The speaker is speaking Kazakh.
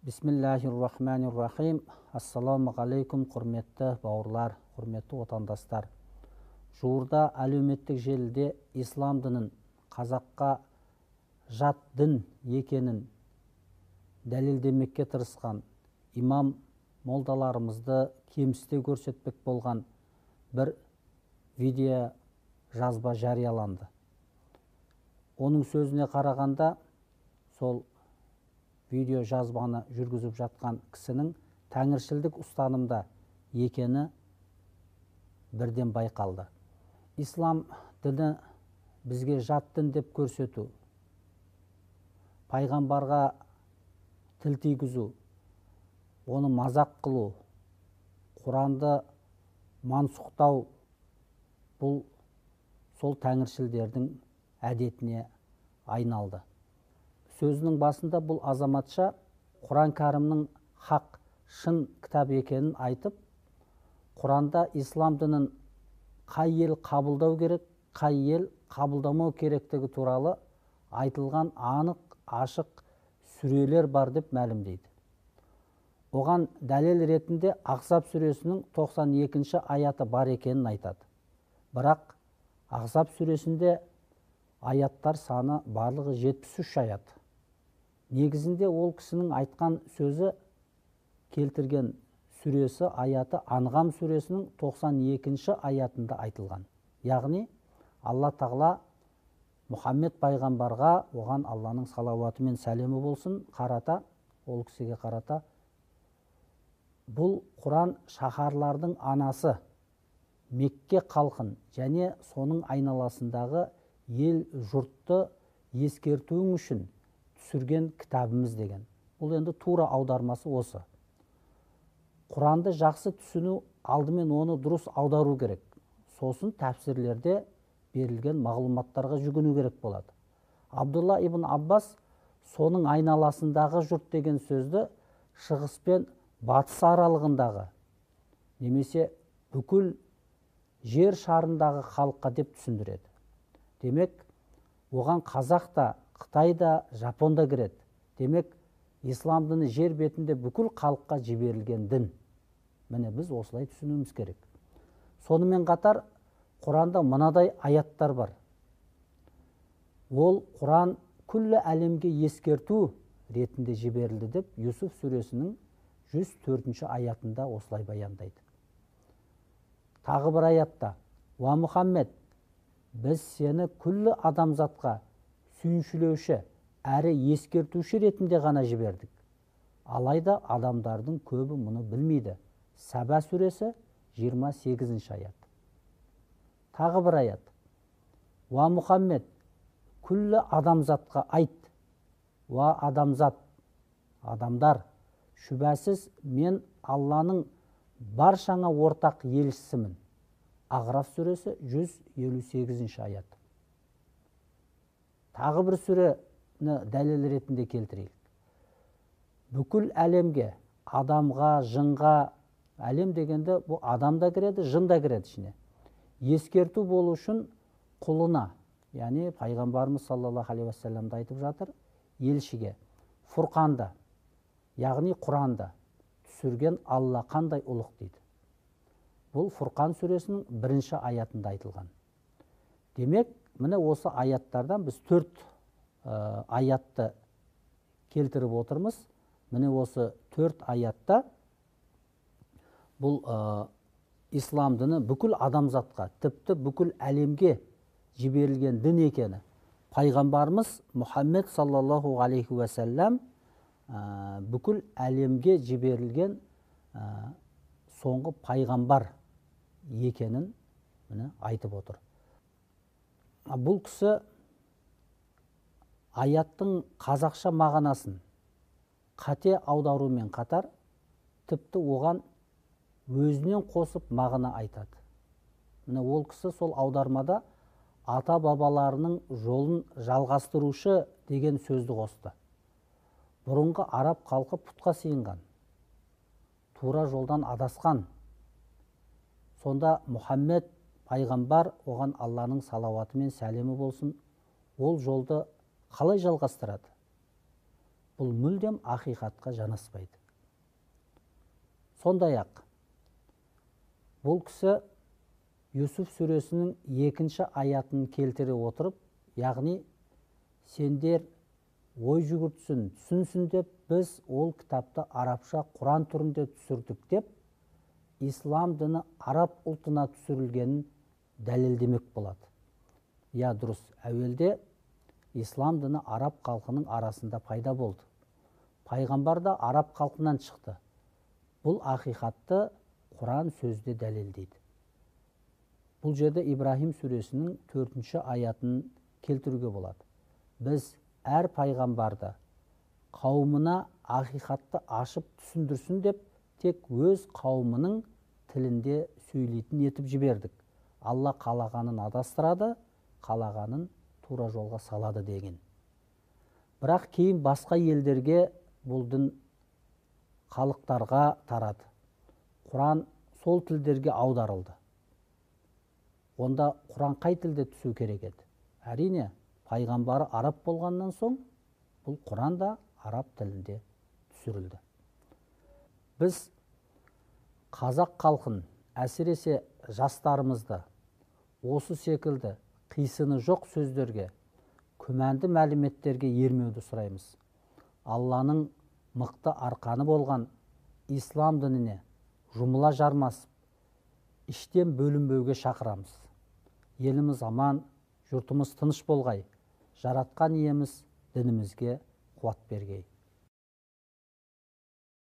Бисмиллахир-рахманир-рахим. Ассалаумағалейкум, құрметті бауырлар, құрметті отандастар. Жуырда әлеуметтік желіде ислам дінін қазаққа жат дін екенін дәлелдемекке тырысқан, имам молдаларымызды кемсіте көрсетпек болған бір видео жазба жарияланды. Оның сөзіне қарағанда, сол видео жазбаны жүргізіп жатқан кісінің тәңіршілдік ұстанымда екені бірден байқалды. Ислам діні бізге жат дін деп көрсету, пайғамбарға тіл тигізу, оны мазақ қылу, Құранды мансұқтау, бұл сол тәңіршілдердің әдетіне айналды. Сөзінің басында бұл азаматша Құран кәрімнің хақ, шын кітап екенін айтып, Құранда ислам дінін қай ел қабылдау керек, қай ел қабылдамау керектігі туралы айтылған анық, ашық сүрелер бар деп мәлімдейді. Оған дәлел ретінде Ахзаб сүресінің 92-ші аяты бар екенін айтады. Бірақ Ахзаб сүресінде аяттар саны барлығы 73 аят. Негізінде ол кісінің айтқан сөзі, келтірген сүресі аяты Анғам сүресінің 92-ші аятында айтылған. Яғни Алла Тағала Мұхаммед пайғамбарға, оған Алланың салауаты мен сәлемі болсын, қарата, ол кісіге қарата, бұл Құран шаһарлардың анасы Мекке халқын және соның айналасындағы ел жұртты ескертуің үшін түсірген кітабымыз деген. Бұл енді тура аудармасы осы. Құранды жақсы түсіну алдымен оны дұрыс аудару керек. Сосын тәпсірлерде берілген мағлұматтарға жүгіну керек болады. Абдулла ибн Аббас соның айналасындағы жұрт деген сөзді шығыс пен батыс аралығындағы немесе бүкіл жер шарындағы халыққа деп түсіндіреді. Демек, оған қазақ та, Қытай да, Жапон да кіреді. Демек, ислам діні жер бетінде бүкіл халыққа жіберілген дін. Міне, біз осылай түсінуіміз керек. Сонымен қатар Құранда мынадай аяттар бар. Ол Құран күллі әлемге ескерту ретінде жіберілді деп Юсуф сүресінің 104-ші аятында осылай баяндайды. Тағы бір аятта, «Уа Мұхаммед, біз сені күллі адамзатқа сүйіншілеуші әрі ескертуші ретінде ғана жібердік. Алайда адамдардың көбі мұны білмейді». Сәбә сүресі 28-ші аят. Тағы бір аят. «Уа Мұхаммед, күллі адамзатқа айт. Уа адамзат, адамдар, шүбәсіз мен Алланың баршаңа ортақ елшісімін». Ағраф сүресі 158-ші аят. Тағы бір сүрені дәлел ретінде келтірейік. Бүкіл әлемге, адамға, жынға, әлем дегенде бұл адам да кіреді, жын да кіреді ішіне. Ескерту болу үшін құлына, яғни пайғамбарымыз саллаллаху алейхи уассаламды айтып жатыр, елшіге Фурқанды, яғни Құранды түсірген Алла қандай ұлық дейді. Бұл Фурқан сүресінің 1-ші аятында айтылған. Демек, міне осы аяттардан біз 4 аятты келтіріп отырмыз. Міне осы 4 аятта бұл ислам діні бүкіл адамзатқа, тіпті бүкіл әлемге жіберілген дін екені. Пайғамбарымыз Мұхаммед саллаллаху алейхи уассалам бүкіл әлемге жіберілген соңғы пайғамбар екенін міне айтып отыр. Бұл кісі аяттың қазақша мағынасын қате аударумен қатар, тіпті оған өзінен қосып мағына айтады. Міне ол кісі сол аудармада ата-бабаларының жолын жалғастырушы деген сөзді қосты. Бұрынғы араб халқы пұтқа сыйынған, тура жолдан адасқан. Сонда Мұхаммед пайғамбар, оған Алланың салауаты мен сәлемі болсын, ол жолды қалай жалғастырады? Бұл мүлдем ақиқатқа жанаспайды. Сондай-ақ, бұл кісі Юсуф сүресінің 2 аятын келтіре отырып, яғни сендер ой жүгіртсін, түсінсін деп біз ол кітапты арабша Құран түрінде түсірдік деп, ислам діні араб ұлтына түсірілгенін дәлелдемек болады. Я, дұрыс, әуелде ислам діні араб халқының арасында пайда болды. Пайғамбар да араб халқынан шықты. Бұл ақиқатты Құран сөзде дәлелдейді. Бұл жерде Ибраһим сүресінің 4 аятын келтіруге болады. Біз әр пайғамбарды қауымына ақиқатты ашып түсіндірсін деп тек өз қауымының тілінде сөйлейтін етіп жібердік. Алла қалағанын адастырады, қалағанын тура жолға салады деген. Бірақ кейін басқа елдерге бұл дін халықтарға тарады. Құран сол тілдерге аударылды. Онда Құран қай тілде түсу керек еді? Әрине, пайғамбары араб болғаннан соң, бұл Құран да араб тілінде түсірілді. Біз қазақ халқын, әсіресе жастарымызды осы секілді қисыны жоқ сөздерге, күмәнді мәліметтерге ермеуді сұраймыз. Алланың мықты арқаны болған ислам дініне жұмыла жармасып, іштен бөлінбеуге шақырамыз. Еліміз аман, жұртымыз тыныш болғай, жаратқан иеміз дінімізге қуат бергей.